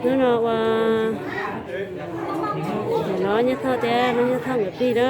Hnub no ua, no nyob thoj thiab, no nyob thoj nkawd plig na.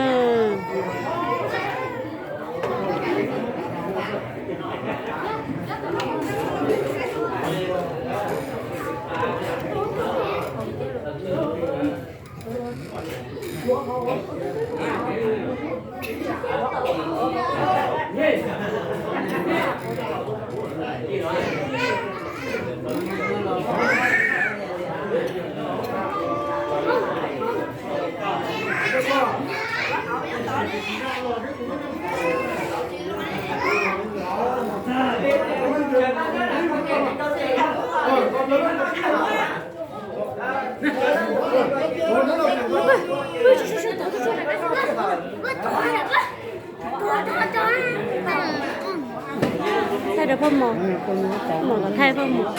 Thaij rau phauj mos, mos kom thaij phauj mos.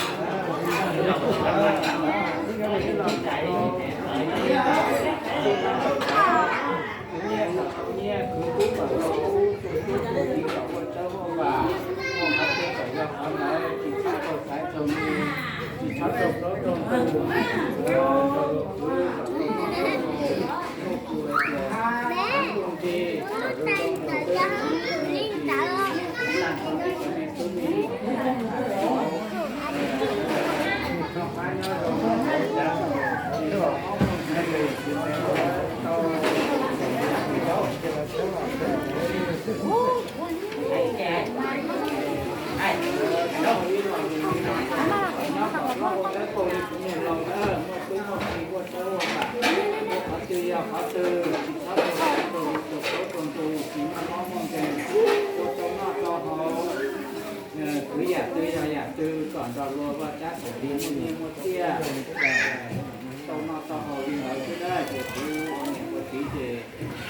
Kwv yam twg yog yam twg kom nrog luag vaj tsab khoom li muaj nyiaj muaj txiaj, tau noj tau haus li ntawd xwb na. Ces kuv ua niam ua txiv ces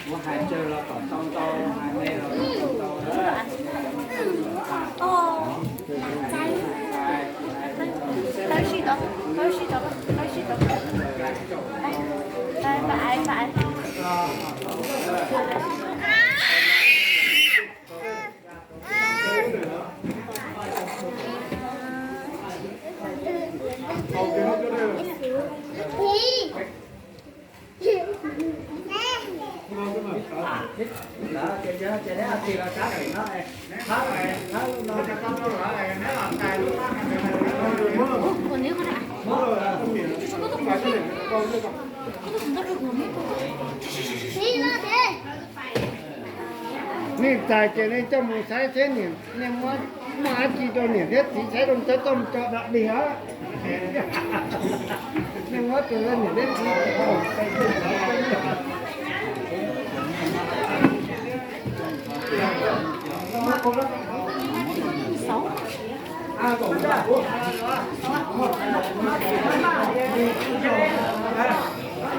muab hais tsawg los kom tau ntau, hais me los kom tau ntau na. Nej txais ces nej coj mus saib seb niam, nej muab, muab dab tsi rau niam thiab txiv saib, rau cov coj mus tso dog dig os. Nej muab rau niam thiab txiv.